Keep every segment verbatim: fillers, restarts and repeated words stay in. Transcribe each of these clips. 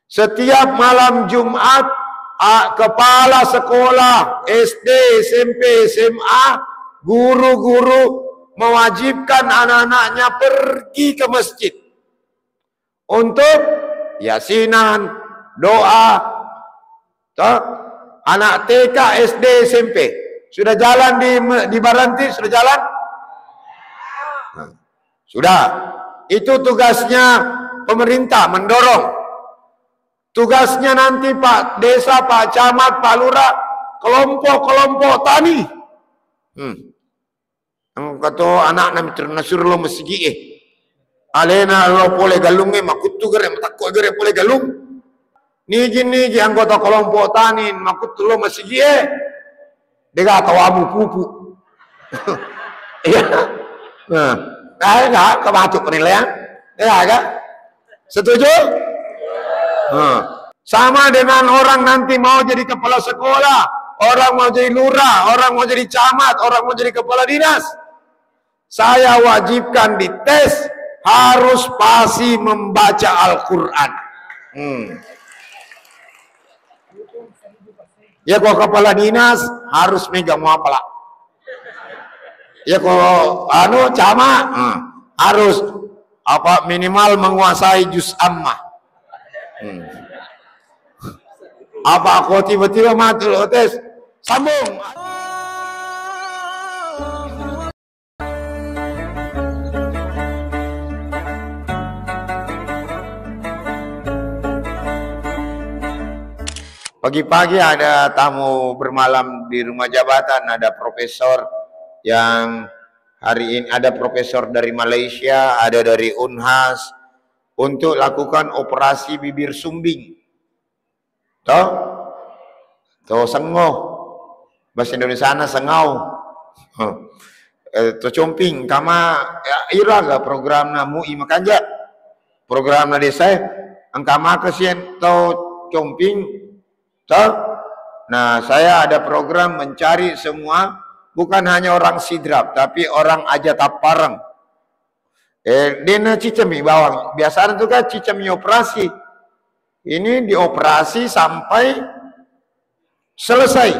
Setiap malam Jumat, a, kepala sekolah S D, S M P, S M A, guru-guru mewajibkan anak-anaknya pergi ke masjid untuk yasinan, doa, toh, anak T K, S D, S M P. Sudah jalan di, di Baranti, sudah jalan? Nah, sudah. Itu tugasnya pemerintah, mendorong. Tugasnya nanti Pak Desa, Pak Camat, Pak Lurah, kelompok-kelompok tani. Hmm. Engka to anakna mitra nasuro lo masigi e. Alena lo pole galung e, makuttu gare, matakko gare pole galung. Nigi-nigi anggota kelompok tani makuttu lo masigi e. Dega tawamu pupu. Iya. Nah, nah, enggak, kematu penilaian. Ya, enggak? Setuju? Nah. Sama dengan orang nanti mau jadi kepala sekolah, orang mau jadi lurah, orang mau jadi camat, orang mau jadi kepala dinas. Saya wajibkan dites, harus pasi membaca Al-Quran. Hmm. Ya, kalau kepala dinas harus megang muapalah. Ya, kalau anu, camat, hmm, harus apa, minimal menguasai juz amma. Hmm. Apa kau tiba-tiba mati lo tes? Sambung. Pagi-pagi ada tamu bermalam di rumah jabatan, ada profesor yang hari ini, ada profesor dari Malaysia, ada dari Unhas, untuk lakukan operasi bibir sumbing. To? To sengo. Bahasa Indonesiana sengau. Huh. Eh, to comping, engka ma, ya, iro aga programna MUI Makanja. Programna desa e, engka maka sien to comping, to? Nah, saya ada program mencari semua, bukan hanya orang Sidrap, tapi orang Aja Tappareng. Eh, dena cicemi bawang. Biasanya tu kan cicemi operasi. Ini dioperasi sampai selesai.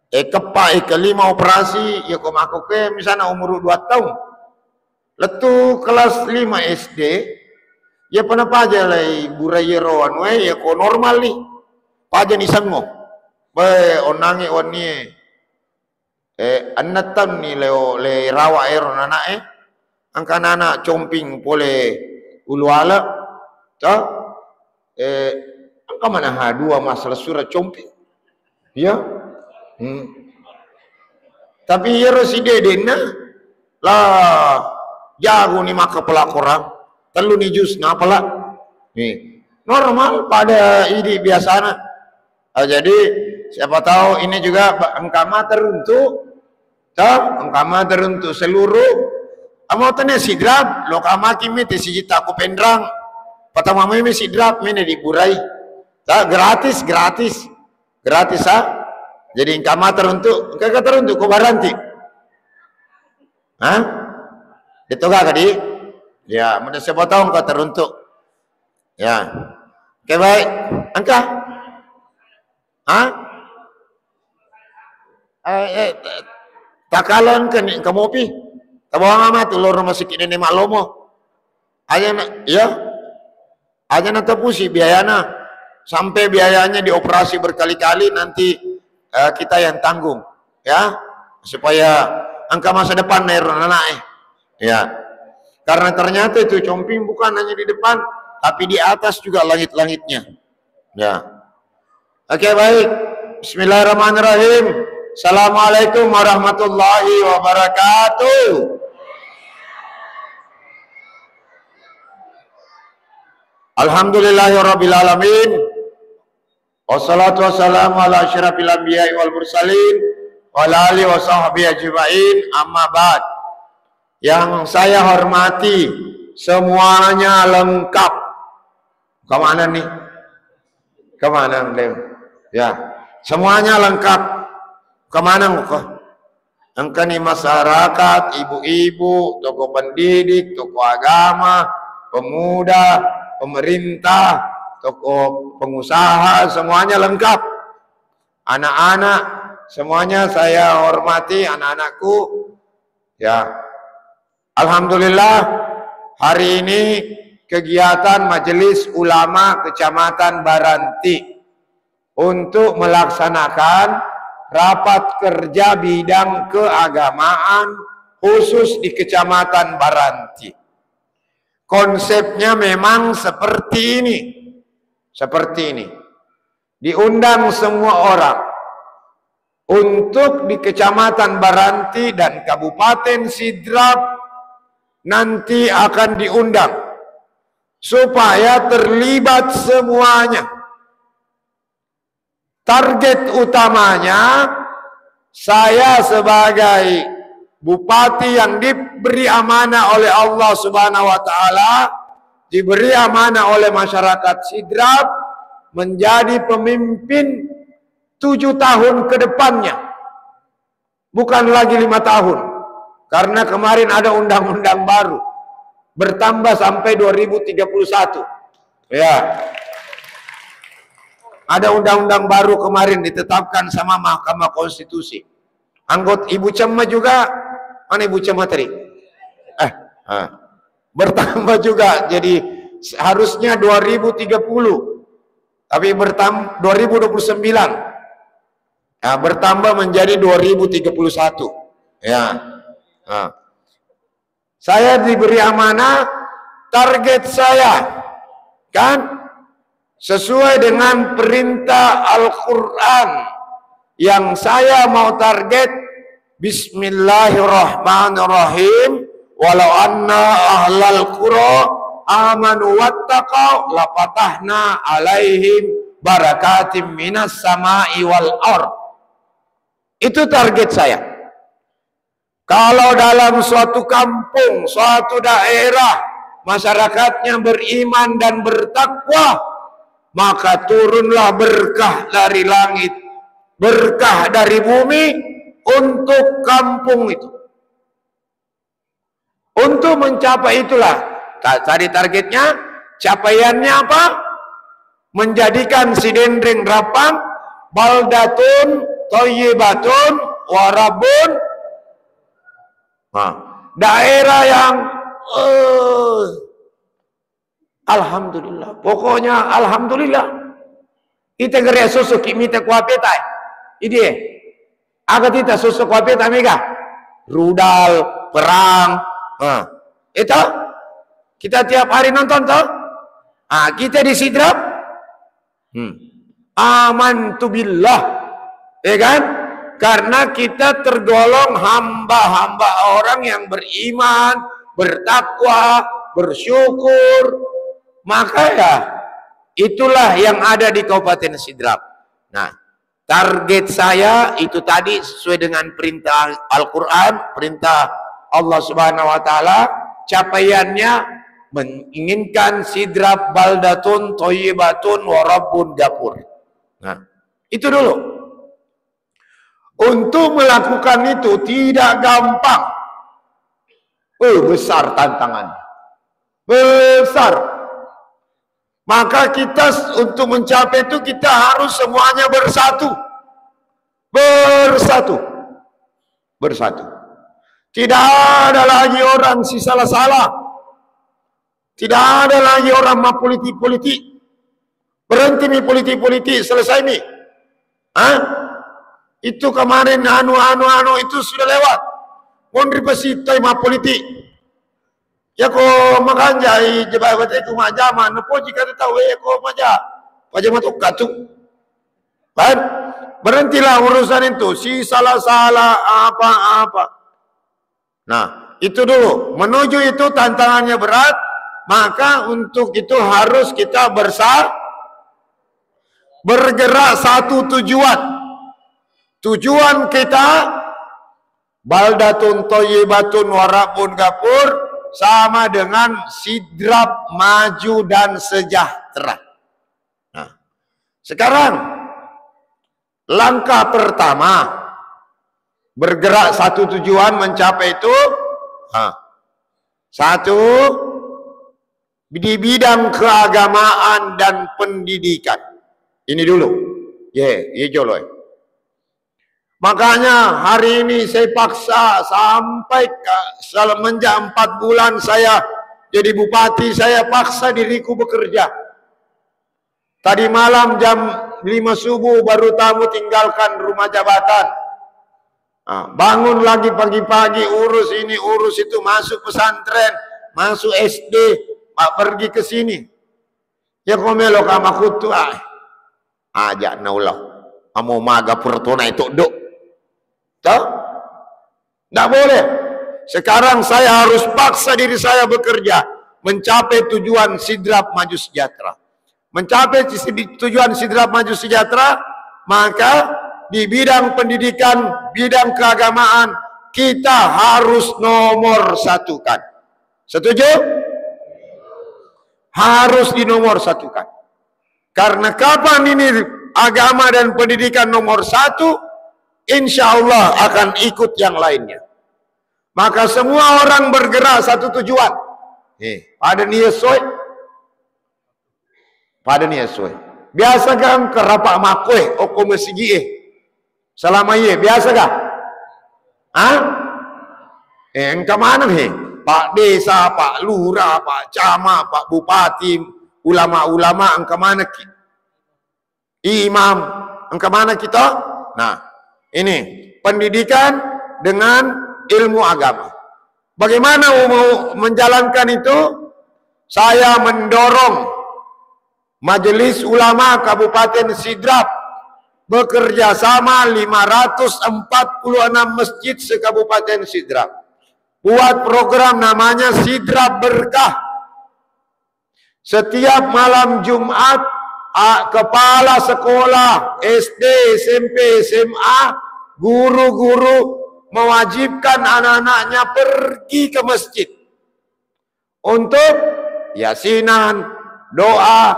Eh, kepa, eh, kelima operasi, ya ko mako ke misalnya umur dua tahun. Lettu kelas lima S D, ya pernah paja lai burai ro anu, eh, ya ko normal ni. Paja ni sengo. Be, onangi wani, eh. Eh, enneng taunni leo, le rawa ero nana e. Engka nana comping pole ulu ale, to? Eh, engka mana ha dua masalah sura comping. Iya? Hmm. Tapi iyaro sidedenna, la jago ni maka pelakoran, tellu ni jus napala. Nih, normal pada idi biasana. Ah, jadi siapa tahu ini juga ba-, engka mata runtu, to? Engka mata runtu seluruh. Amo tene sidrap, lo kamaki mete sijita ko penrang. Pertama meme sidrap, mene diburai. Ta, gratis, gratis. Gratis, ha? Jadi engka mata runtu, engka kata runtu ko baranti. Hah? Detoga kadi? Ya, mede siapa tahu engka teruntuk. Ya. Oke, baik. Engka? Hah? Eh, eh, eh, takala engka ni, engka mopi. Tabawa mama tu loro masiki nene malomo. Aja na, ya. Aja na tepusi biayana. Sampai biayanya dioperasi berkali-kali, nanti, eh, kita yang tanggung, ya. Supaya engka masa depan na ero nanae. Ya. Karena ternyata itu comping bukan hanya di depan, tapi di atas juga langit-langitnya. Ya. Oke, baik. Bismillahirrahmanirrahim. Assalamualaikum warahmatullahi wabarakatuh. Alhamdulillahirabbil alamin. Wassalatu wassalamu ala asyrafil anbiya'i wal mursalin wa ala alihi wa sahbihi ajma'in. Amma ba'd. Yang saya hormati, semuanya lengkap. Kemana nih? Kemana, Lem? Ya, semuanya lengkap. Kemana engka? Engka ni masyarakat, ibu-ibu, tokoh pendidik, tokoh agama, pemuda, pemerintah, tokoh pengusaha, semuanya lengkap. Anak-anak, semuanya saya hormati, anak-anakku. Ya, alhamdulillah, hari ini kegiatan Majelis Ulama Kecamatan Baranti untuk melaksanakan rapat kerja bidang keagamaan khusus di Kecamatan Baranti. Konsepnya memang seperti ini. Seperti ini. Diundang semua orang. Untuk di Kecamatan Baranti dan Kabupaten Sidrap nanti akan diundang supaya terlibat semuanya. Target utamanya, saya sebagai bupati yang diberi amanah oleh Allah Subhanahu wa Ta'ala, diberi amanah oleh masyarakat Sidrap, menjadi pemimpin tujuh tahun ke depannya. Bukan lagi lima tahun. Karena kemarin ada undang-undang baru. Bertambah sampai dua ribu tiga puluh satu. Ya. Ada undang-undang baru kemarin ditetapkan sama Mahkamah Konstitusi. Anggota Ibu Cemma juga, mana Ibu Cemma tadi? Eh, ah. Bertambah juga. Jadi harusnya dua ribu tiga puluh. Tapi bertam-, dua ribu dua puluh sembilan. Ya, bertambah menjadi dua ribu tiga puluh satu. Ya. Nah. Saya diberi amanah, target saya, kan, sesuai dengan perintah Al-Quran yang saya mau target, Bismillahirrahmanirrahim, walau anna ahlal qura amanu wattaqau lafatahna alaihim barakatim minas sama'i wal ard. Itu target saya. Kalau dalam suatu kampung, suatu daerah, masyarakatnya beriman dan bertakwa, maka turunlah berkah dari langit, berkah dari bumi untuk kampung itu. Untuk mencapai itulah, ta-, tadi targetnya, capaiannya apa? Menjadikan Sidenreng Rappang baldatun thayyibatun wa rabbun, nah, daerah yang, eh, alhamdulillah. Pokoknya alhamdulillah. Ita gere susu ki mita kuapeta, eh. Idie. Aga tita susu kuapeta mega? Rudal, perang. Nah, itu kita tiap hari nonton toh. Ah, kita di Sidrap. Hmm. Amantu billah. Ya kan? Karena kita tergolong hamba-hamba orang yang beriman, bertakwa, bersyukur. Maka ya, itulah yang ada di Kabupaten Sidrap. Nah, target saya itu tadi sesuai dengan perintah Al-Quran, perintah Allah Subhanahu wa Ta'ala, capaiannya menginginkan Sidrap baldatun thayyibatun wa rabbun ghafur. Nah, itu dulu. Untuk melakukan itu tidak gampang. Eh, besar tantangannya. Besar. Maka kita s-, untuk mencapai itu kita harus semuanya bersatu. Bersatu. Bersatu. Tidak ada lagi orang si salah-salah. Tidak ada lagi orang mappolitik-politik. Berhenti mi politik-politik, selesai mi. Hah? Itu kemarin anu, anu, anu itu sudah lewat. Monri pesitai mappolitik. Ya ko makanjai jebak bate ku majama, nepoji kata tahu, eh, ko maja. Pajama tu katu. Kan? Berhentilah urusan itu, si salah-salah apa-apa. Nah, itu dulu. Menuju itu tantangannya berat, maka untuk itu harus kita bersa-, bergerak satu tujuan. Tujuan kita, baldatun thayyibatun wa rabbun ghafur, sama dengan Sidrap maju dan sejahtera. Nah, sekarang langkah pertama, bergerak satu tujuan mencapai itu. Nah, satu, di bidang keagamaan dan pendidikan. Ini dulu. Ye, ye jolo, eh. Makanya hari ini saya paksa sampai ke, semenjak empat bulan saya jadi bupati, saya paksa diriku bekerja. Tadi malam jam lima subuh baru tamu tinggalkan rumah jabatan. Ah, bangun lagi pagi-pagi, urus ini, urus itu, masuk pesantren, masuk S D, Pak, pergi ke sini. Ya, ko melo ka makuttu, ah. Aja naula. Amo maga pura tona itu, Dok. Toh? Nggak boleh. Sekarang saya harus paksa diri saya bekerja mencapai tujuan Sidrap Maju Sejahtera. Mencapai sisi-, tujuan Sidrap Maju Sejahtera, maka di bidang pendidikan, bidang keagamaan, kita harus nomor satukan. Setuju? Harus dinomor satukan. Karena kapan ini agama dan pendidikan nomor satu, insya Allah akan ikut yang lainnya. Maka semua orang bergerak satu tujuan. Eh, pada niat soe. Pada niat soe. Biasa kan kerapa makoe, oko masigi, eh. Selama iye, biasa kah? Hah? Eh, engka maneng he. Pak desa, Pak lurah, Pak camat, Pak bupati, ulama-ulama, engka maneng ki. Imam, engka maneng ki to? Nah, ini pendidikan dengan ilmu agama. Bagaimana mau menjalankan itu? Saya mendorong Majelis Ulama Kabupaten Sidrap bekerja sama lima ratus empat puluh enam masjid se-Kabupaten Sidrap. Buat program namanya Sidrap Berkah. Setiap malam Jumat, a, kepala sekolah S D, S M P, S M A, guru-guru mewajibkan anak-anaknya pergi ke masjid untuk yasinan, doa.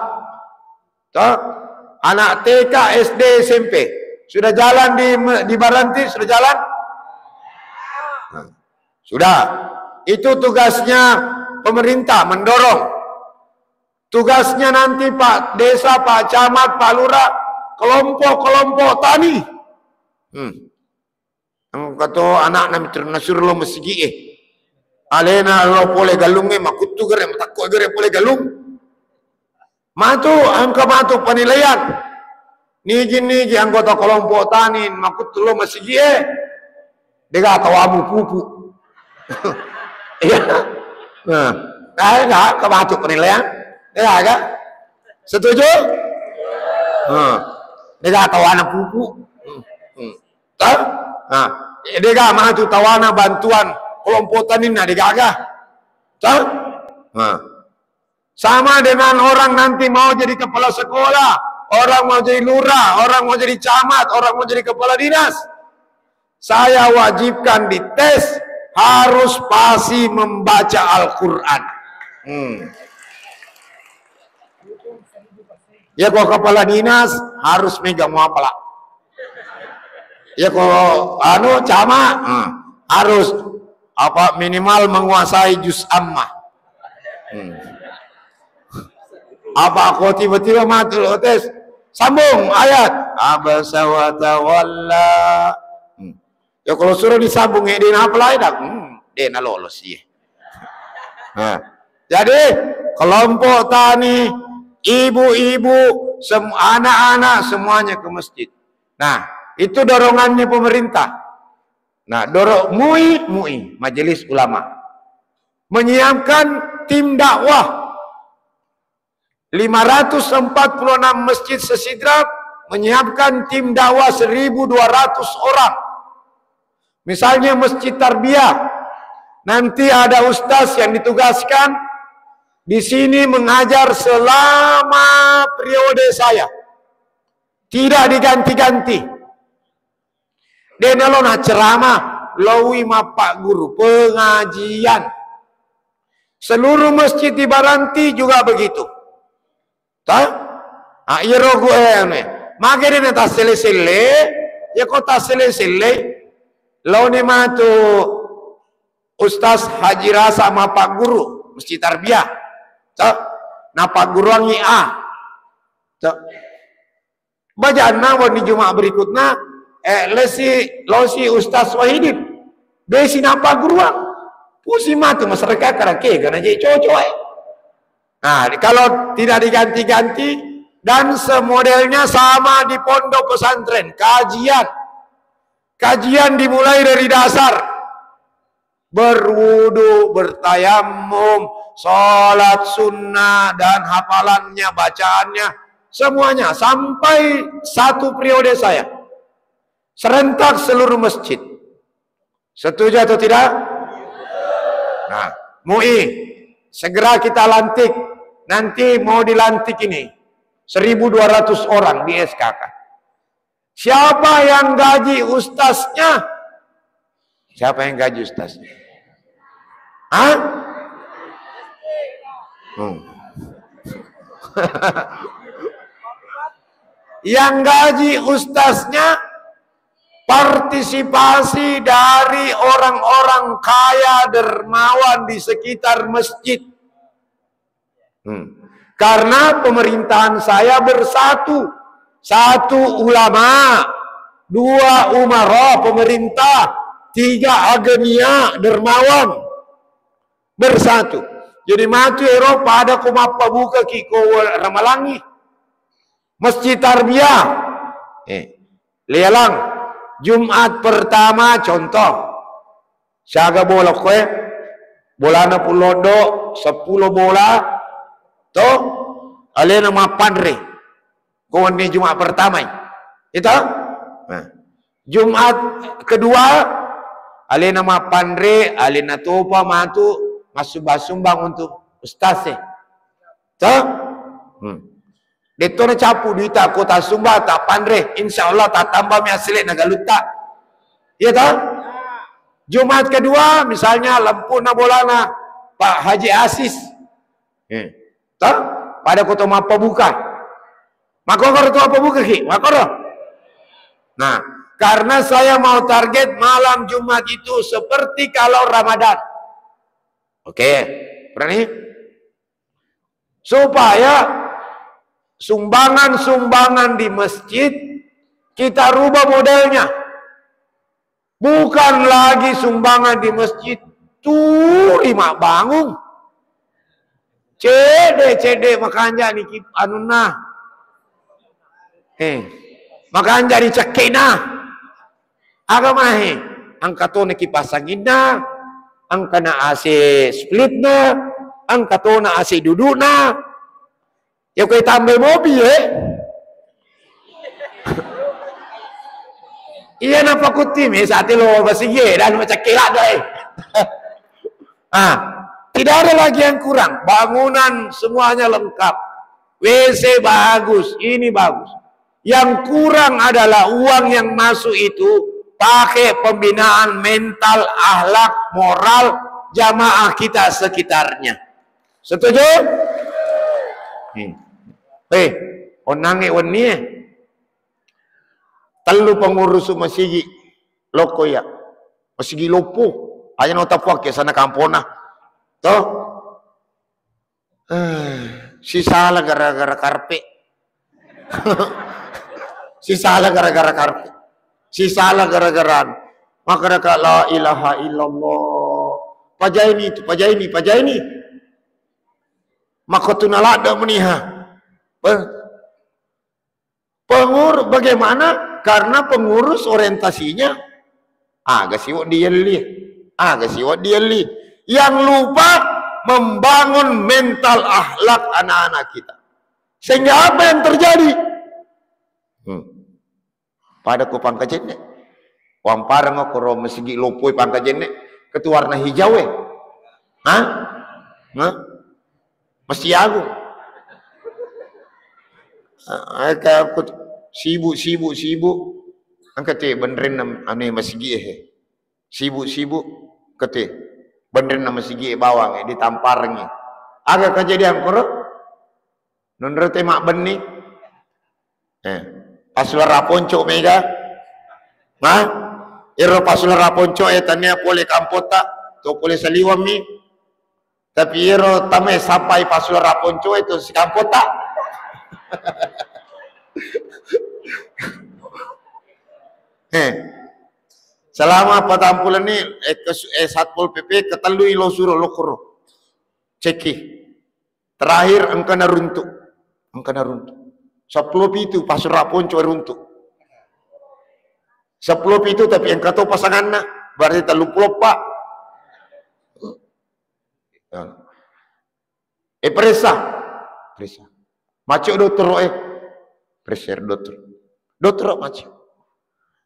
Toh? Anak T K, S D, S M P. Sudah jalan di, di Baranti? Sudah jalan? Nah, sudah. Itu tugasnya pemerintah, mendorong. Tugasnya nanti Pak Desa, Pak Camat, Pak Lurah, kelompok-kelompok tani. Hmm. Engka to anakna miterna suro lo masigi e. Alena lo pole galung e, makuttu gere, matakko gere pole galung. Matu, engka matu penilaian. Nigi-nigi anggota kelompok tani makuttu lo masigi e. Dega tawamu pupu. Iya. Nah, nah, engka matu penilaian. Dega ga? Setuju? Nah, dega tawana pupu. Hmm. Hmm. Tah? Nah, dega matu tawana bantuan kelompok taninna, degaga. Tah? Nah. Sama dengan orang nanti mau jadi kepala sekolah, orang mau jadi lurah, orang mau jadi camat, orang mau jadi kepala dinas. Saya wajibkan dites, harus pasti membaca Al-Quran. Hmm. Ya, kalau kepala dinas harus megang muapalah. Ya, kalau anu, camat, hmm, harus apa, minimal menguasai juz ammah. Hmm. Apa kau tiba-tiba mati lo tes? Sambung ayat. Abasa wa tawalla. Hmm. Ya, kalau suruh disambung, eh, dia apa lagi dah? Hmm, dia na lolos, iya. Nah, jadi kelompok tani, ibu-ibu, sem-, anak-anak, semuanya ke masjid. Nah, itu dorongannya pemerintah. Nah, dorong MUI, MUI, Majelis Ulama, menyiapkan tim dakwah. Lima ratus empat puluh enam masjid se-Sidrap menyiapkan tim dakwah seribu dua ratus orang. Misalnya Masjid Tarbiyah, nanti ada ustaz yang ditugaskan di sini mengajar selama periode saya. Tidak diganti-ganti. De' nalo na ceramah, laowi mappagguru pengajian. Seluruh masjid di Baranti juga begitu. Tah? Ah, iyaro gu-, eh, anu, eh. Mage de' na tassele-selle, ya ko tassele-selle, laoni matu Ustaz Haji Rasa mappagguru Masjid Tarbiyah. Toh? Napagguruangngi A. Toh? Bajanna wenni Jumat berikutna, eh, lesi, losi Ustaz Wahidin. Besi napagguruang. Pusing matu masyarakat karena ke, karena jadi cocok, eh. Nah, kalau tidak diganti-ganti dan semodelnya sama di pondok pesantren, kajian. Kajian dimulai dari dasar. Berwudu, bertayamum, sholat sunnah, dan hafalannya, bacaannya, semuanya sampai satu periode saya. Serentak seluruh masjid. Setuju atau tidak? Nah, MUI, segera kita lantik. Nanti mau dilantik ini seribu dua ratus orang di S K K. Siapa yang gaji ustaznya? Siapa yang gaji ustaznya? Hah? Hmm. Yang gaji ustaznya partisipasi dari orang-orang kaya dermawan di sekitar masjid. Hmm. Karena pemerintahan saya bersatu. Satu ulama, dua umara, pemerintah, tiga agenia, dermawan. Bersatu. Jadi matu ero pada ko mappabuka ki ko Ramalangi. Masjid Tarbiyah. Eh, Lialang, Jumat pertama contoh. Siaga bola koe, bolana puloddo, seppulo bola, to, alena mappanre. Ko wenni Jumat pertama i. Itu? Nah. Jumat kedua, alena mappanre, alena topa matu massumbang-sumbang untuk ustaz e. To? Hmm. Detto na capu duita ko tassumbang, tappanre, insya Allah tatambami asile na galutta. Iya to? Jumat kedua, misalnya lempuna bolana Pak Haji Asis. Eh. To? Pada ko to mappabuka. Makokoro to mappabuka ki? Makoro. Nah, karena saya mau target malam Jumat itu seperti kalau Ramadan. Oke, berani? Supaya sumbangan-sumbangan di masjid kita rubah modelnya. Bukan lagi sumbangan di masjid, tuli mabbangung. Cedde-cedde makanja niki anunna. Eh, makanja ni cekkena. Aga mahe, engka tona kipas anginna, engkana A C splitna, engka tona A C dudukna. Ya koe tambai mobil, eh. Iya, napakutti me sate lo masigi e, dan macakkela doe. Ah, tidak ada lagi yang kurang. Bangunan semuanya lengkap. W C bagus, ini bagus. Yang kurang adalah uang yang masuk itu pakai pembinaan mental, akhlak, moral jamaah kita sekitarnya. Setuju? Hmm. Eh, onnangnge wenni e. Tellu pengurus masigi lokko iya. Masigi loppo. Aja no tapuakke sana kampona. Toh? Eh, sisala gara-gara karpe. Sisala gara-gara karpe. Sisala gara-gara anu. Maka mereka la ilaha illallah. Pajaini itu, pajaini, pajaini. Maka tu naladda meniha. Beh. Pengurus bagaimana? Karena pengurus orientasinya aga siwa dielli, aga siwa dielli. Yang lupa membangun mental akhlak anak-anak kita. Sehingga apa yang terjadi? Hmm. Pada ko Pangkajenne. Wampareng ko ro masigi lopoi Pangkajenne. Ketu warna hijau e. Hah? Hah? Masjid Agung. Ah, ka aku sibuk, sibuk, sibuk. Engka te benrenna anu masigi e. Sibuk, sibuk. Engka te benrenna masigi e bawang e, ditamparengi. Aga kejadian koro? Nonro te mabbenni. Eh, pasulera ponco mega. Hah? Ero pasulera ponco e tania pole kampota, to pole saliwammi. Tapi iyaro tamae sappai passuara ponco itu sikampota. Eh. Selama patang bulan ini, eh, kes-, eh, Satpol P P ketellui lo suro lokoro. Cekki. Terakhir engka naruntu. Engka naruntu. Seppulo pitu passuara ponco runtu. Seppulo pitu tapi engka to pasanganna. Berarti telluppulo eppa. Eh, peressa. Peressa. Maccio dottoro, eh. Peressa dottoro. Dottoro maccio.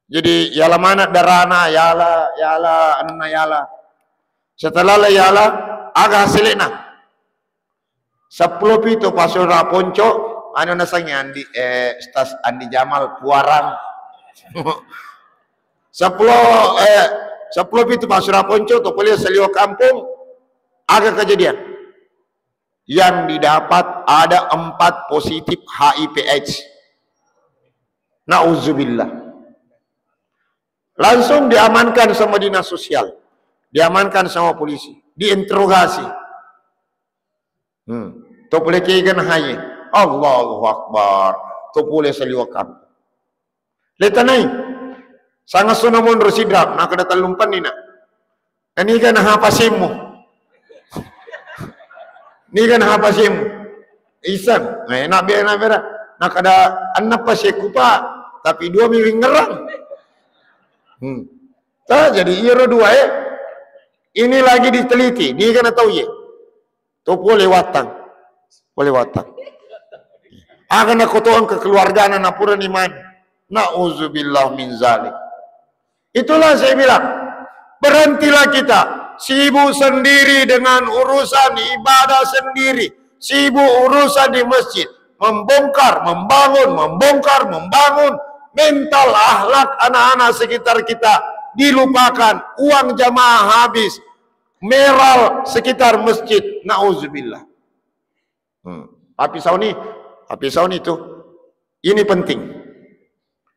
Jadi, yala mana darana, yala, yala, anunna yala. Setelah la yala, aga hasilena? Seppulo pitu passuara ponco, anu nasengngi Andi, eh, Ustaz Andi Jamal, puarang. Seppulo, eh, seppulo pitu passuara ponco, to pole saliweng kampong, aga kejadian? Yang didapat ada empat positif H I V AIDS. Nauzubillah. Langsung diamankan sama dinas sosial, diamankan sama polisi, diinterogasi. Hmm. To pole kega nahaye. Allahu Akbar. To pole saliweng kampong. Letanai. Sangassona monro Sidrap, nakkeda tellumpenni na. Naniga naha pasemmu? Niga naha pasemmu? Iseng. Eh, nabbe-, nabbera. Nakkeda enneng pasekku, Pak, tapi dua mi wingngerang. Hmm. Tah, jadi iyaro dua, eh. Ini lagi diteliti, niga natau ye. To pole wattang. Pole wattang. Aga nakotoang ke keluargana napurani mani. Nauzubillah min zalik. Itulah saya bilang, berhentilah kita sibuk sendiri dengan urusan ibadah sendiri, sibuk urusan di masjid, membongkar, membangun, membongkar, membangun. Mental, akhlak anak-anak sekitar kita dilupakan, uang jamaah habis, meral sekitar masjid, nauzubillah. Hmm. Tapi sauni, tapi sauni tu, ini penting.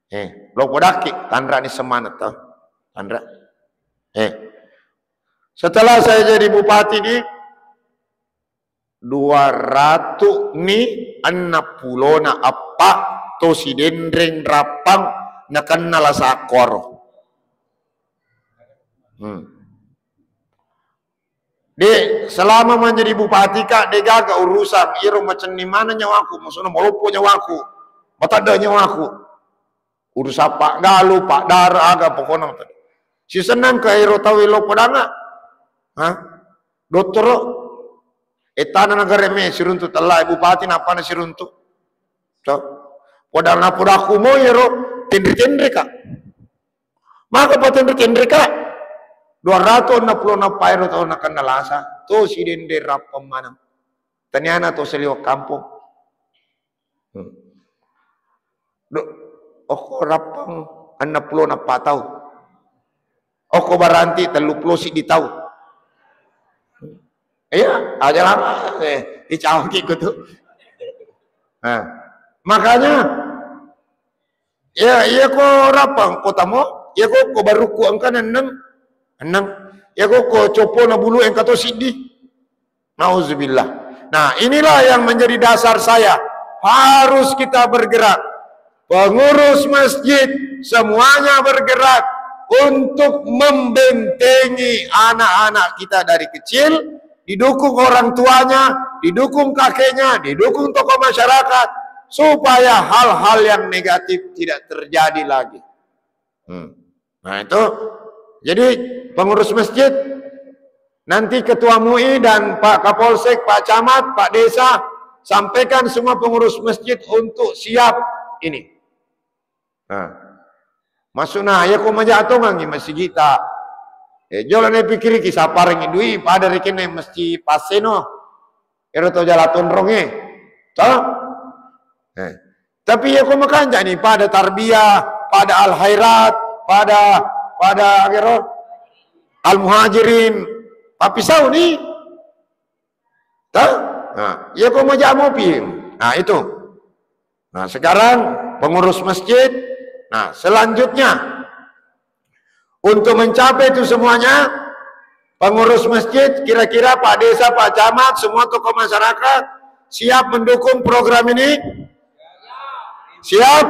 Eh, lo podaki, tanra ni semangat tau. Tanra. Eh, setelah saya jadi bupati ni, dua ratu ni enneng pulona eppa to Sidenreng Rappang nakenna La Sakkoro. Hmm. De, selama menjadi bupati, Kak, de gaga urusan. Iro macenning mana nyawaku, maksudna maloppo nyawaku, matadda nyawaku. Urusan paggalu, pagdara, aga pokokna matadda. Sisennang ke iro tau lo podanga. Hah? Dottoro. Etana negara me siruntu tella bupati napana siruntu. So, podana podaku mo iro tenre-tenre, Kak. Maka patenre-tenre, Kak. Dua ratu enneng pulo nappa ero tau nakenna lasa. To Sidenreng Rappang maneng. Taniana to saliweng kampong. Hmm. Do, okko Rappang enneng pulo nappa tau. Okko Baranti tellu pulo siddi tau. Iya, aja lama. Eh, dicawaki ku tu. Nah, makanya, ya, iya ko Rappang, ko tamo, iya ko, ko barukku engka enneng, enneng. Iya ko, ko copo na bulu engka to siddi. Nauzubillah. Nah, inilah yang menjadi dasar saya. Harus kita bergerak. Pengurus masjid, semuanya bergerak untuk membentengi anak-anak kita dari kecil, didukung orang tuanya, didukung kakeknya, didukung tokoh masyarakat, supaya hal-hal yang negatif tidak terjadi lagi. Hmm. Nah, itu. Jadi, pengurus masjid, nanti ketua M U I dan Pak Kapolsek, Pak Camat, Pak Desa, sampaikan semua pengurus masjid untuk siap ini. Nah, maksudna, ya, ko maja tongangi masjid kita. Eh, jolo ne pikiriki saparengi dui pada rekene masjid paseno. Ero to jala tonronge. To? Eh. Tapi iya ko makancani pada tarbiyah, pada al khairat, pada, pada agero al muhajirin. Papisau ni. To? Nah, iya ko maja mopi. Nah, itu. Nah, sekarang pengurus masjid. Nah, selanjutnya untuk mencapai itu semuanya, Pengurus masjid, kira-kira Pak Desa, Pak Camat, semua tokoh masyarakat siap mendukung program ini? Siap?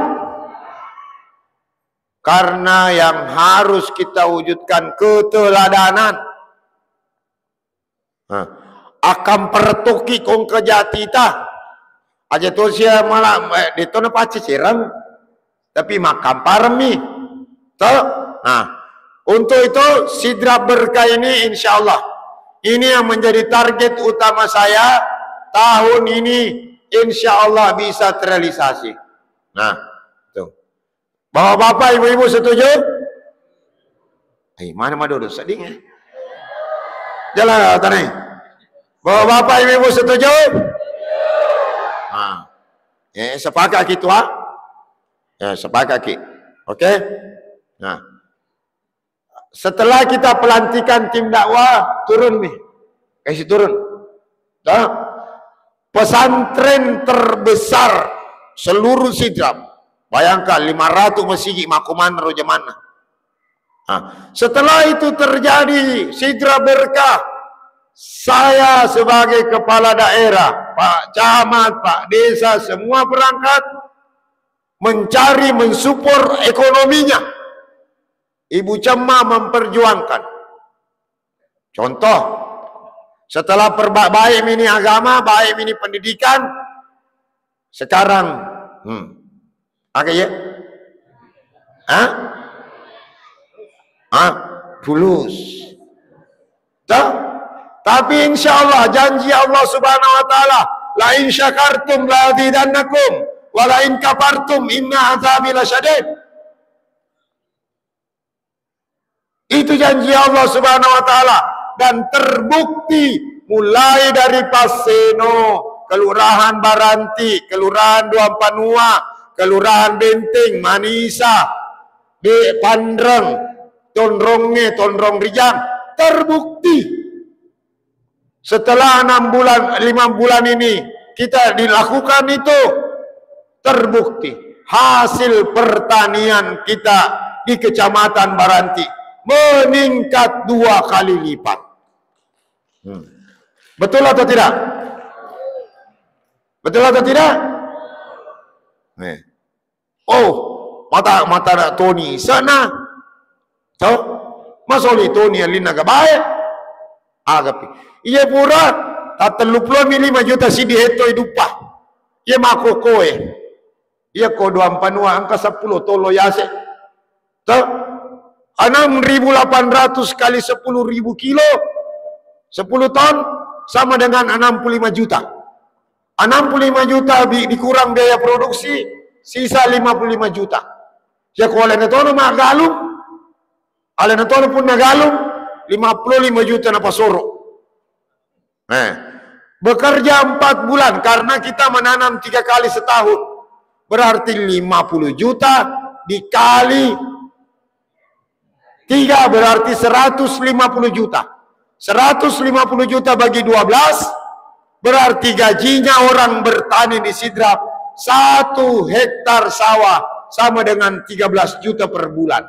Karena yang harus kita wujudkan keteladanan. Nah, akan pertuki kong kejatita. Aja to sia malah, eh, de to na paccecereng, tapi makkamparemmi. To? Nah, untuk itu Sidrap Berkah ini insya Allah ini yang menjadi target utama saya tahun ini, insya Allah bisa terrealisasi. Nah, itu. Bapak-bapak, ibu-ibu setuju? Eh, mana madodo seding, eh? Jalan, Tani. Bapak-bapak, ibu-ibu setuju? Nah. Eh, sepakat ki, Tua? Ya, sepakat ki. Oke? Nah. Setelah kita pelantikan tim dakwah, turun nih. Kasih turun. Dah. Pesantren terbesar seluruh Sidrap. Bayangkan, lima ratus masigi, makkumanna ro jamanna. Nah, setelah itu terjadi Sidrap Berkah, saya sebagai kepala daerah, Pak Camat, Pak Desa, semua perangkat mencari, mensupport ekonominya. Ibu Cemma memperjuangkan. Contoh, setelah perba-, baik ini agama, baik ini pendidikan, sekarang, hmm, aga ya? Hah? Hah? Fulus. Toh? Tapi insya Allah, janji Allah Subhanahu wa Ta'ala, "La in syakartum la azidannakum, wa la in kafartum inna azabi lasyadid." Itu janji Allah Subhanahu wa Ta'ala, dan terbukti mulai dari Passeno, Kelurahan Baranti, Kelurahan Duampanua, Kelurahan Benteng, Manisa, Be Panreng, Tonrongnge, Tonrong Rijang, terbukti. Setelah enam bulan, lima bulan ini kita dilakukan itu, terbukti hasil pertanian kita di Kecamatan Baranti meningkat dua kali lipat. Hmm. Betul atau tidak? Betul atau tidak? Nih. Oh, mata, mata na Toni sana. Toh? Masoli Toni allinna ga bae. Agapi. Iya pura, tattellu pulo mi lima juta sidi hetto iduppa. Iya mako koe. Iya ko Duampanua engka seppulo tolo yase. Toh? Enam ribu delapan ratus kali sepuluh ribu kilo, sepuluh ton, sama dengan enam puluh lima juta. Enam puluh lima juta bi-, dikurang biaya produksi, sisa lima puluh lima juta. Ya, ko alena tono maggalung, alena tono pun nagalung, lima puluh lima juta napasoro. Eh, bekerja empat bulan karena kita menanam tiga kali setahun. Berarti lima puluh juta dikali tiga berarti seratus lima puluh juta. Seratus lima puluh juta bagi dua belas, berarti gajinya orang bertani di Sidrap satu hektar sawah sama dengan tiga belas juta per bulan.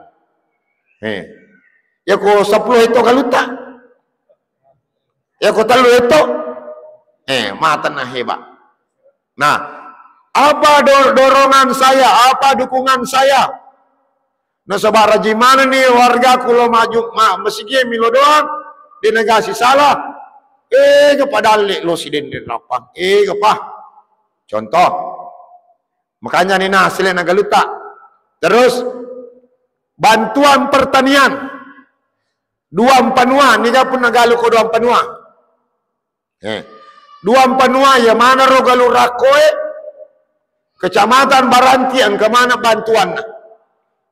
Eh. Ya ko sepuluh itu kalutta. Ya ko tellu itu. Eh, mata na hebat. Nah, apa do-, dorongan saya, apa dukungan saya? Nasaba rajing manenni wargaku lo maju, ma-, masigie milo doang, de nagasi salah. Ega padalle lo sidenre rappang. Ega pa. Contoh. Makanya ni na asli nagalutta. Terus bantuan pertanian. Duampanua, niga pun nagalu ko Duampanua. Eh. Duampanua, ya mana ro galu rakkoe, Kecamatan Baranti engka mana bantuanna.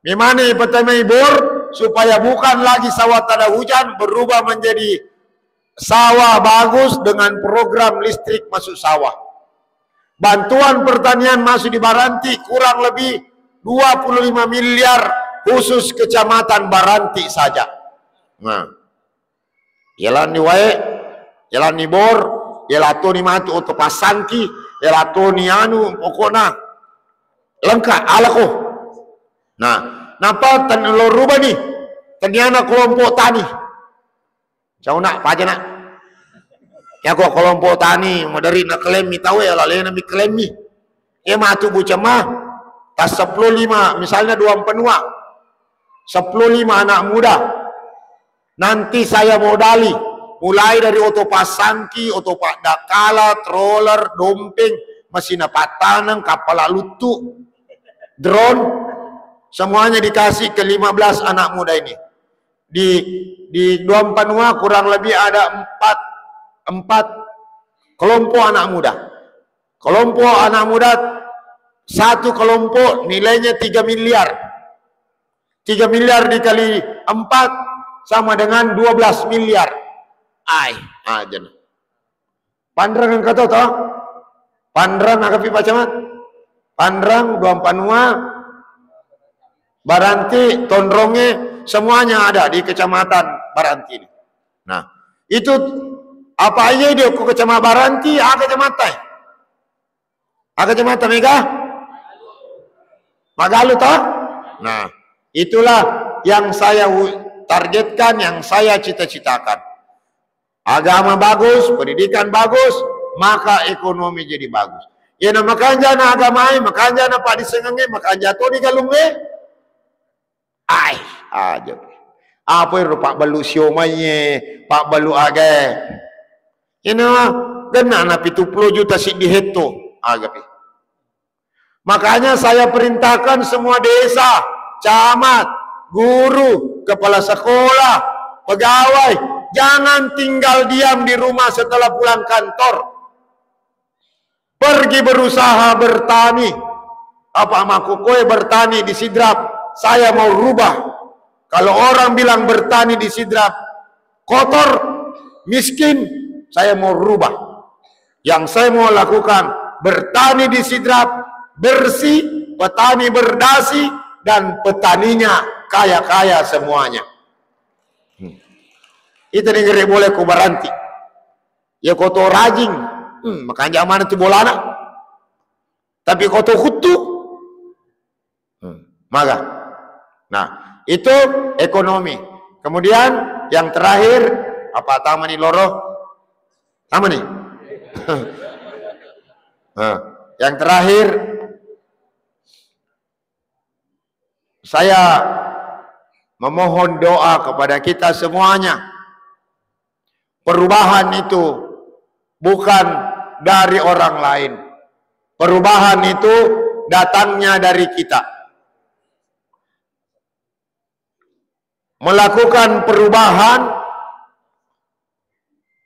Memana ipatamai bor supaya bukan lagi sawah tada hujan berubah menjadi sawah bagus dengan program listrik masuk sawah. Bantuan pertanian masuk di Baranti kurang lebih dua puluh lima miliar khusus Kecamatan Baranti saja. Nah. Yalanni wae, yalanni bor, yalatoni matu oto passangki, yalatoni anu, pokokna lengka alako. Nah, napa ten-, lo rubani taniana kelompok tani. Cau nak, paja nak. Ya kok kelompok tani, maderi nak kelemmi tahu ya, lalena mi kelemmi. Ya matu bu cemah, tas sepuluh lima, misalnya dua penua. Sepuluh lima anak muda. Nanti saya modali, mulai dari oto pasangki, oto pak dakala, troller, dompeng, mesin pattaneng, kapal luttu, drone, semuanya dikasih ke lima belas anak muda ini. Di, di dua penua kurang lebih ada empat, empat kelompok anak muda. Kelompok anak muda, satu kelompok nilainya tiga miliar. Tiga miliar dikali empat sama dengan dua belas miliar. Ai, aja nah. Panrang engka to, to? Panrang, aga pi pacamat? Panrang, Duampanua, Baranti, Tonronge, semuanya ada di kecamatan Baranti ini. Nah, itu apa aja dia ku kecamatan Baranti, aga kecamatan? Aga kecamatan mega? Magalu to? Nah, itulah yang saya u-, targetkan, yang saya cita-citakan. Agama bagus, pendidikan bagus, maka ekonomi jadi bagus. Iyana makanja na agamai, makanja na paddisengengnge, makanja to di galungnge. Ai, aja. Apa ero pabbellu siomaie, pabbellu agae. Ina genna na pitu puluh juta siddi hetto, aga pi. Makanya saya perintahkan semua desa, camat, guru, kepala sekolah, pegawai, jangan tinggal diam di rumah setelah pulang kantor. Pergi berusaha bertani. Apa makkukkoe bertani di Sidrap, saya mau rubah. Kalau orang bilang bertani di Sidrap kotor, miskin, saya mau rubah. Yang saya mau lakukan, bertani di Sidrap bersih, petani berdasi, dan petaninya kaya-kaya semuanya. Hmm. Itu negeri boleh ku Baranti. Ya koto rajing, hmm, makanja mana tu bolana. Tapi koto kuttu, hmm, maga. Nah, itu ekonomi. Kemudian yang terakhir, apa tamani loro? Tamani. Nah, yang terakhir, saya memohon doa kepada kita semuanya. Perubahan itu bukan dari orang lain. Perubahan itu datangnya dari kita. Melakukan perubahan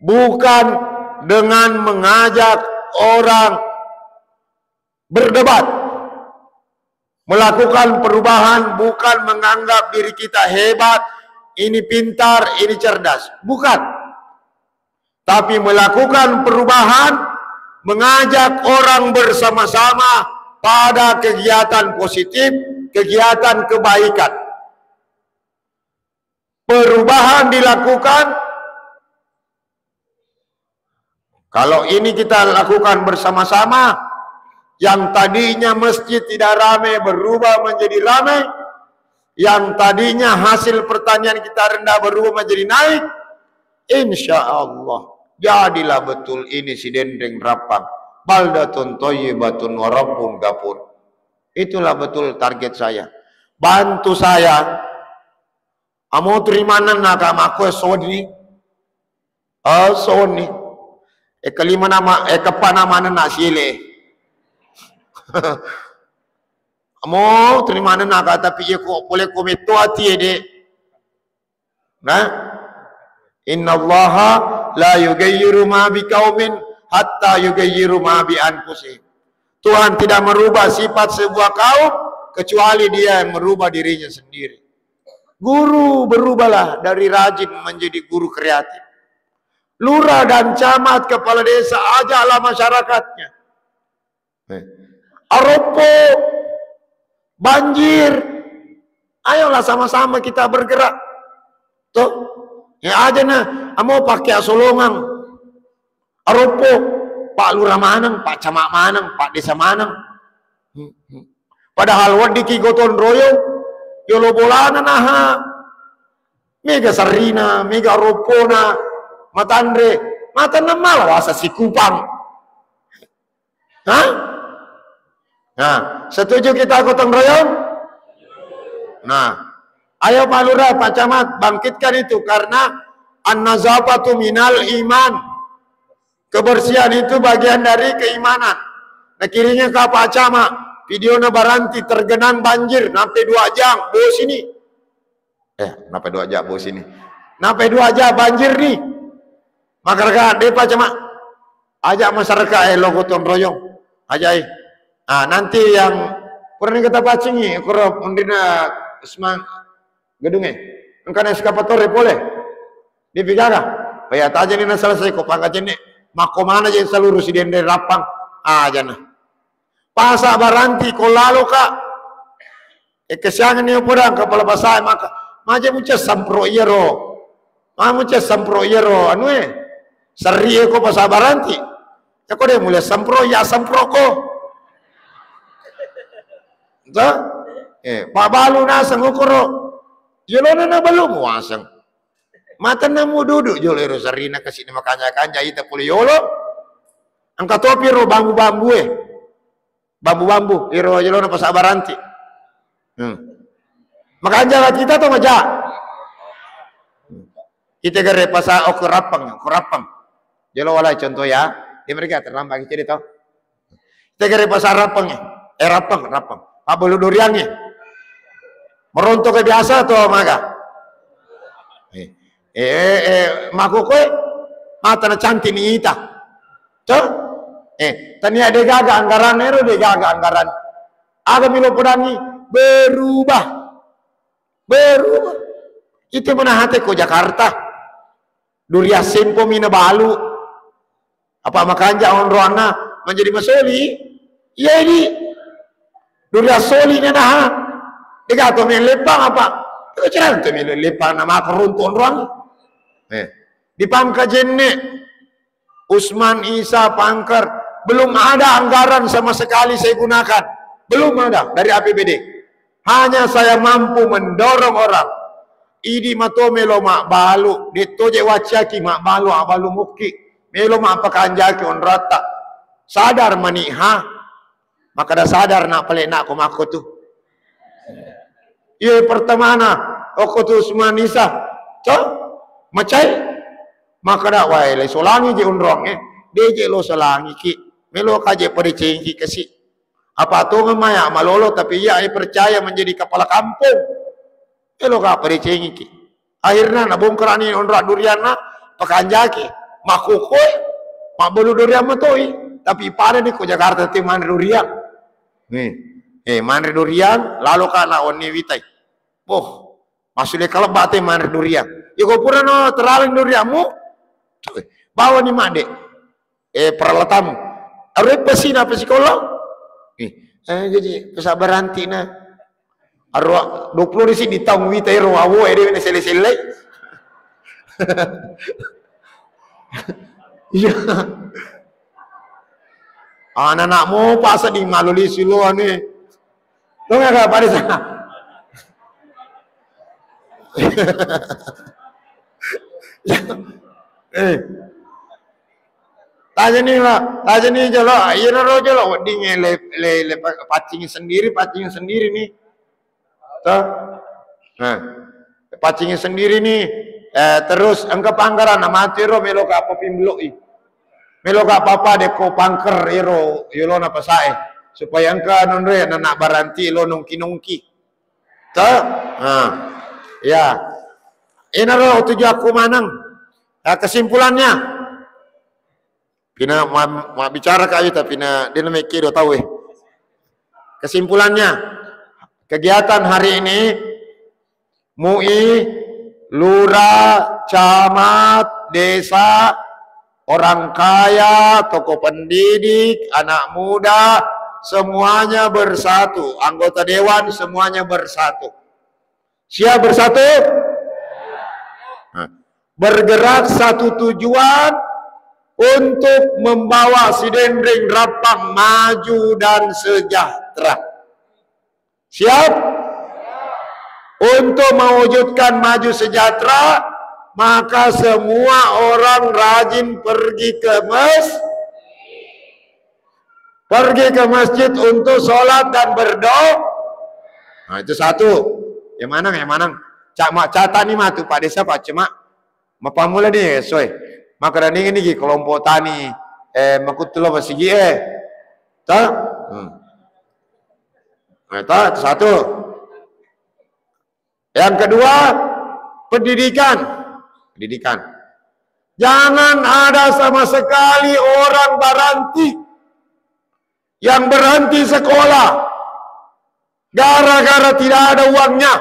bukan dengan mengajak orang berdebat. Melakukan perubahan bukan menganggap diri kita hebat, ini pintar, ini cerdas. Bukan. Tapi melakukan perubahan, mengajak orang bersama-sama pada kegiatan positif, kegiatan kebaikan. Perubahan dilakukan, kalau ini kita lakukan bersama-sama, yang tadinya masjid tidak ramai berubah menjadi ramai, yang tadinya hasil pertanian kita rendah berubah menjadi naik, insya Allah jadilah betul ini Sidenreng Rappang, baldatun thayyibatun wa rabbun ghafur. Itulah betul target saya. Bantu saya. Amo tu ri manenna ka makko e sonni. Oh, sonni. E kelima nama, e kepa nama nenna sile. Amo tu ri manenna ka, tapi iya ko pole ko metto ati e, Dek. Nah, innallaha la yughayyiru ma biqaumin hatta yughayyiru ma bi anfusihim. Tuhan tidak merubah sifat sebuah kaum kecuali dia yang merubah dirinya sendiri. Guru, berubahlah dari rajin menjadi guru kreatif. Lurah dan camat, kepala desa, ajaklah masyarakatnya. Eh. Aroppo, banjir. Ayolah sama-sama kita bergerak. Tuh. Ya aja nah, amo pakai asolongang. Aroppo, Pak Lurah maneng, Pak Camat maneng, Pak Desa maneng. Hmm, hmm. Padahal weddikki gotong royong, yolo bolana naha. Mega sarrina, mega aroppona, Matanre, matanna mala wasa sikupang. Hah? Nah, setuju kita gotong royong? Nah, ayo Pak Lurah, Pak Camat, bangkitkan itu karena an-nazafatu minal iman. Kebersihan itu bagian dari keimanan. Nah, kirinya ke Pak Camat, video na baranti tergenang banjir, sampai dua jam, bos ini. Eh, kenapa dua jam bos ini? Kenapa dua jam banjir nih? Masyarakat, depa cuma ajak masyarakat, eh, lo gotong royong. Ajak, eh. Ah, nanti yang pernah kita pacingi, kuro pundina semang gedung, eh. Engkana eskavator, eh, boleh. Dipigaga. Oh ya, taja ni na selesai ko pangkacenne. Mako mana je seluruh si dende rapang. Ah, jana. Pasa baranti ko lalo ka. E kesiangan ni podang kepala pasa maka. Maja muca sampro iyaro. Ma muca sampro iyaro anu e. Serri e ko pasa baranti. Ya ko de mulai sampro ya sampro ko. To? Eh, pabalu naseng ukuro. Yolona na balu muaseng. Matenna mu duduk jolo ero sarina kasi na makanja-kanja ita pole yolo. Engka topi ro bambu-bambu e. Bambu-bambu ero jolo na pasa baranti. Hmm. Makanja kita to maja. Kita gare pasa okurapang, okurapang. Jolo walai contoh ya. Di mereka terlambat kita to. Tegere pasar rapeng, eh, rapeng, rapeng. Pabbelu duriang, eh. Merontok ke biasa to maga. Eh, eh, eh, eh, mako koe, mata na cantik ni ita. To? Eh, tania degaga anggaran ero, degaga anggaran. Aga milo podangi berubah. Berubah. Itu mana hati ko Jakarta. Duriang sempo mina balu. Apa makanja onroanna menjadi masoli? Iya di duriang soli na daha. Degato meleppang apa? Iko cerita meleppang nama keruntu onroang. Eh, di Pangkajenne, Usman Isa Pangker, belum ada anggaran sama sekali saya gunakan. Belum ada dari A P B D. Hanya saya mampu mendorong orang. Idi mato melo mabbalu, detto je waccaki mabbalu, abbalu mukki. Melo mappakanjaki onroatta. Sadar mani ha. Makkada sadar na pale na ko makko tu. Iye pertamana, okko tu Usman Isa. To? Macai? Makkada wae le solangi je onroangnge. De je lo solangi ki. Melo ka je padecengi kasi. Apa tongeng maya malolo, tapi iya percaya menjadi kepala kampung. Elo ka padecengi ki. Akhirna nabongkarani onroang durianna, pakanjaki, makkukkoe, mabbelu duriang matoi. Tapi pada ni ko Jakarta te manre duriang. Nih, eh, manre duriang, lalo ka na wenni witai. Boh, masule kalebba te manre duriang. Iko pura no teraleng duriangmu, bawa ni madde. Eh, peralatanmu. Arue pasi na pasi kollo. Eh, eh, jadi pesabaranti na. Arua dua puluh di sini taung wita ero awo ede ne sele-sele. Iya. Anak-anakmu pasa di malu lisi lo ane. Lo nggak apa di sana. Eh. Tajani, Pak. Tajani jolo. Iyana ro jolo. Wedding le, le, le pa-, paccing sendiri, paccing sendiri nih. Toh? Nah. Paccing sendiri nih. Eh, terus engka pangkaran matu ro melo ka apa pimbloi. Melo ka apa-apa dekko pangker ero yolona pasae. Supaya engka nonre nana baranti lo nongki-nongki. Toh? Nah. Ya. Inaro tujuakku maneng. Nah, kesimpulannya, pina ma-, mabbicara kami, tapi na, dia namanya kedo tahu, eh. Kesimpulannya, kegiatan hari ini, M U I, lurah, camat, desa, orang kaya, tokoh pendidik, anak muda, semuanya bersatu, anggota dewan semuanya bersatu. Siap bersatu? Nah, bergerak satu tujuan untuk membawa Sidenreng Rappang maju dan sejahtera. Siap? Untuk mewujudkan maju sejahtera, Maka semua orang rajin pergi ke mes-, pergi ke masjid untuk sholat dan berdoa. Nah, itu satu. Yang mana, yang mana? Cak mak catat nih matu Pak Desa, Pak Cuma. Mapammula ni, eh, soe. Makkeda ni nigi kelompok tani, eh, makuttulo masigi, eh. Ta? Hmm. Eh, ta, itu satu. Yang kedua, pendidikan. Pendidikan. Jangan ada sama sekali orang Baranti yang berhenti sekolah gara-gara tidak ada uangnya.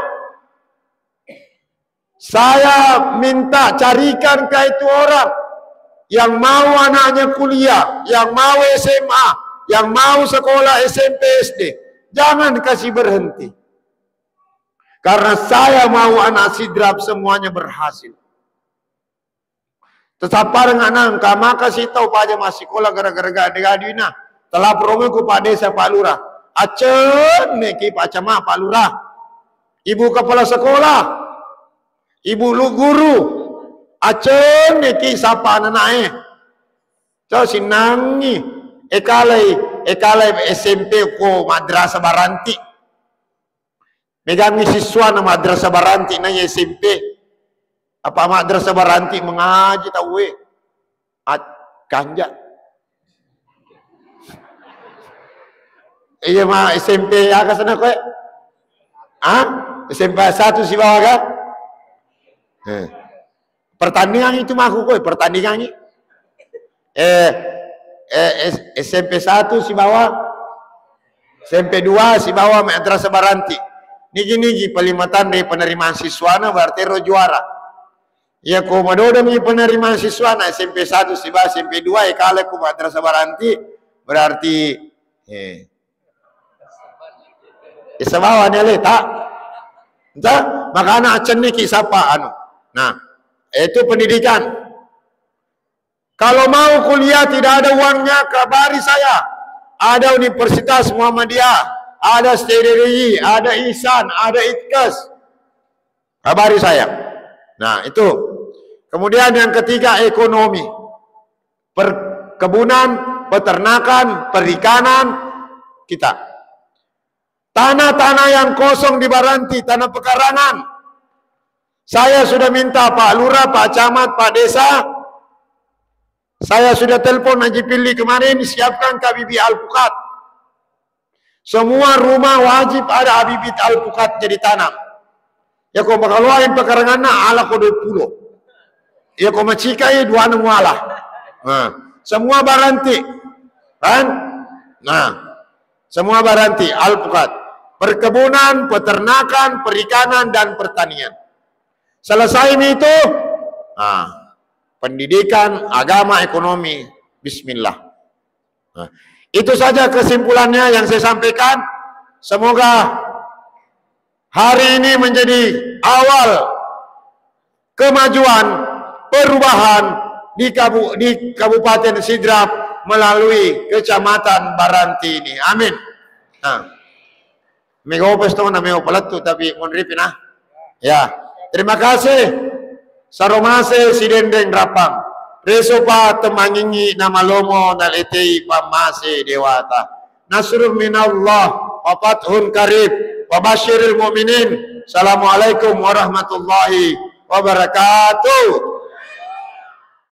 Saya minta carikan ke itu orang yang mau anaknya kuliah, yang mau S M A, yang mau sekolah S M P, S D. Jangan kasih berhenti. Karena saya mau anak Sidrap semuanya berhasil. Tesappareng anang, kamaka sitau paja massikola gara-gara gade-gade duina. Telaporongku Pak Desa, Pak Lurah. Acenne ki Pak Camat, Pak Lurah. Ibu kepala sekolah, ibu lu guru, acenne ki sapa ananae. Cau sinangi, ekalai, ekalai S M P ko Madrasah Baranti. Megangngi siswana Madrasah Baranti na S M P. Apa Madrasah Baranti mengaji tauwe? At-, kanja. Iya ma S M P aga sana koe? Ah? S M P satu sibawa ga? Eh. Pertandingan itu mah aku koe, pertandingan ini. Eh, eh, S-, S M P satu sibawa, S M P dua sibawa Madrasah Baranti. Nigi-nigi paling matang dari penerimaan siswana berarti ro juara. Iya ko madodongi penerimaan siswana S M P satu sibawa S M P dua, eh, kale ku Madrasah Baranti, berarti, eh, isa bawa ni ale, tak? Entah, makana acenniki sapa anu. Nah, itu pendidikan. Kalau mau kuliah tidak ada uangnya, kabari saya. Ada Universitas Muhammadiyah, ada S T D D I, ada Ihsan, ada Itkes. Kabari saya. Nah, itu. Kemudian yang ketiga, ekonomi. Perkebunan, peternakan, perikanan, kita. Tanah-tanah yang kosong di Baranti, tanah pekarangan. Saya sudah minta Pak Lurah, Pak Camat, Pak Desa. Saya sudah telepon Haji Pilli kemarin, siapkan K B B alpukat. Semua rumah wajib ada bibit alpukat jadi tanam. Iya ko makaloain pekaranganna, ala ko dua puluh. Iya ko macikai, dua enam wala. Nah, semua Baranti. Kan? Nah, semua Baranti, alpukat. Perkebunan, peternakan, perikanan, dan pertanian. Selesai mi itu, nah, pendidikan, agama, ekonomi, bismillah. Nah, itu saja kesimpulannya yang saya sampaikan. Semoga hari ini menjadi awal kemajuan, perubahan di Kabu-, di Kabupaten Sidrap melalui Kecamatan Baranti ini. Amin. Nah. Mega opa sitongeng na mega palettu, tapi monripi na. Ya. Terima kasih. Saromase sidenreng rappang. Resopa temmangingi namalomo naletei pammase dewata. Nasrun minallah wa fathun qarib wa basyiril mu'minin. Assalamualaikum warahmatullahi wabarakatuh.